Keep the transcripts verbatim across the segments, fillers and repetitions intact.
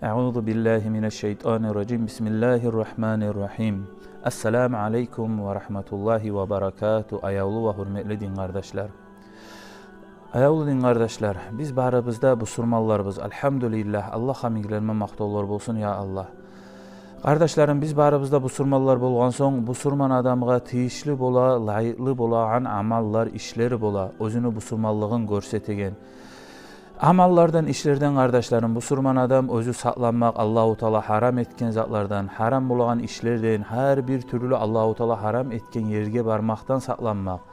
Аузу биллахи минаш шайтанир ражим. Бисмиллахир рахманир рахим. Ассаламу алейкум ва рахматуллахи ва баракату. Аявлу ва гьюрметли дин къардашлар. Аявлу дин къардашлар, биз барыбыз да бусурманларбыз. Альгьамдулиллагь, Аллагьгъа минг-минг макътавлар болсун, я Аллагь. Къардашларым, биз барыбыз да бусурманлар болгъан сонг, бусурман адамгъа тийишли бола, лайыкълы болагъан амаллар, ишлер бола, оьзюню бусурманлыгъын гёрсетеген. Амаллардан, ишлерден, къардашларым, бусурман адам оьзю сакъланмакъ Аллагьу Таала гьарам этген затлардан, гьарам болагъан ишлерден, гьар бир тюрлю Аллагьу Таала гьарам этген ерге бармакъдан сакъланмакъ.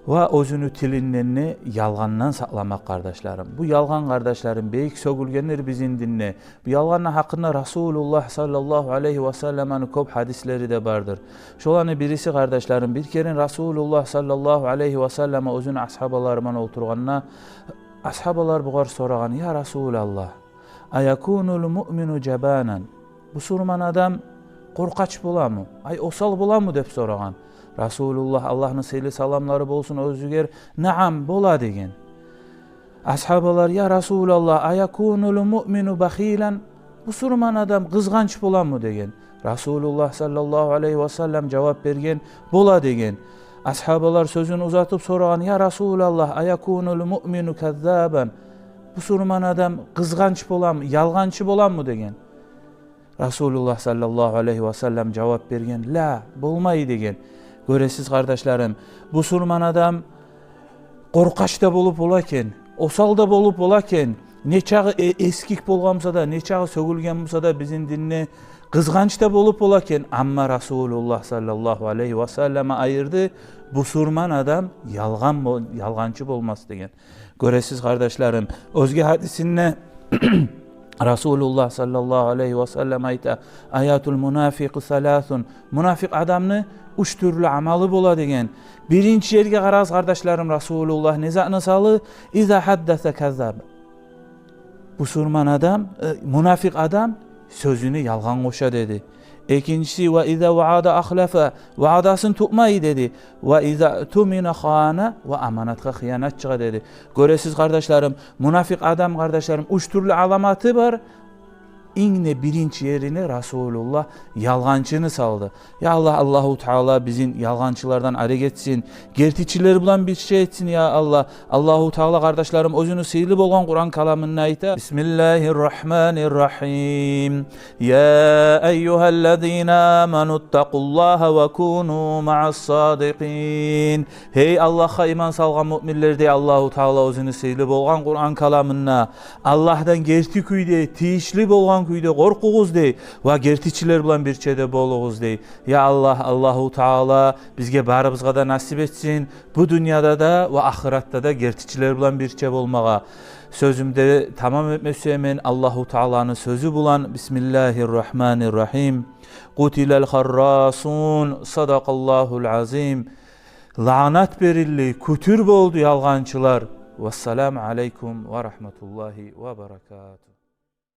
Ва оьзюню тилинден де ялгъандан сакъламакъ, къардашларым. Бу ялгъан, къардашларым, бек сёгюлгендир бизин динде. Бу ялгъанны гьакъында Расулуллагь саллаллагьу алайгьи ва салламны кёп гьадислери де бардыр. Шоланы бириси, къардашларым, бир керен Расулуллагь саллаллагьу алайгьи ва саллам оьзюню асгьабалары булан олтургъанда, асгьабалар бугъар сорагъан: «Я Расулаллагь, аякунул муъмину жабанан?» Бусурман адам къоркъач боламы? Ай, осал боламы? — деп сорагъан. Расулуллагь, Аллагьны сыйлы саламлары болсун оьзюгер: «Наам, бола», — деген. Асгьабалар: «Я Расулаллагь, аякунул муъмину бахилан?» Бусурман адам къызгъанч боламы? — деген. Расулуллагь саллаллагьу алайгьи ва саллам жавап берген: «Бола», — деген. Асгьабалар сёзюн узатып сорагъан: «Я Расулаллагь, аякунул муъмину каззабан?» Бусурман адам къызгъанч боламы, ялгъанчы боламы? — деген. Расулуллагь саллаллагьу алайгьи ва саллам жавап берген: «Ла, болмай», — деген. Гёресиз, къардашларым, бусурман адам къоркъач да болуп бола экен, осал да болуп бола экен, нечакъы э-, эсгик болгъан буса да, нечакъы сёгюлген буса да бизин динде, къызгъанч да болуп бола экен. Амма Расулуллагь саллаллагьу алайгьи ва саллам айырды: «Бусурман адам ялгъан бол-, ялгъанчы болмас», — деген. Гёресиз, къардашларым, оьзге гьадисинде Расулуллагь саллаллагьу алайгьи ва саллам айта: «Аятул мунафикъи саласун». Мунафикъ адамны уьч тюрлю амалы бола, деген. Биринчи ерге къарагъыз, къардашларым, Расулуллагь не затны салы: «Иза гьаддаса каззаб». Бусурман адам, э, мунафикъ адам сёзюне ялгъан къоша, деди. Экинчиси: «Ва иза ваъада ахлафа», ваъдасын тутмай, деди. «Ва иза тумина хана», ва аманатгъа хыянатчы чыгъа, деди. Гёресиз, къардашларым, мунафикъ адам, къардашларым, уьч тюрлю аламаты бар. Инг де биринчи ерине Расулуллагь ялгъанчыны салды. Я Аллагь, Аллагьу Таала бизин ялгъанчылардан арек этсин, гертичилер булан бирче этсин, я Аллагь. Аллагьу Таала, къардашларым, оьзюню сыйлы болгъан Къуран каламында айта: «Бисмиллагьир рахманир рахим. Я айюгьаллазина аману ттакъуллагьа ва куну маъас садикъин». Гьей Аллагьгъа иман салгъан муъминлер, дей Аллагьу Таала оьзюню сыйлы болгъан Къуран каламында, Аллагьдан герти кюйде, тийишли болгъан кюйде къоркъугъуз, дей, ва гертичилер булан бирче де болугъуз, дей. Я Аллагь, Аллагьу Таала бизге барыбызгъа да насип этсин бу дюньяда да ва ахыратда да гертичилер булан бирче болмагъа. Сёзюмню тамам этме сюемен Аллагьу Тааланы сёзю булан: «Бисмиллагьир рахманир рахим. Къутилал харрасун. Садакъаллагьул азим». Лаънат берилди, кютюр болду ялгъанчылар. Вассаламу алайкум ва рахматуллагьи ва баракатугь.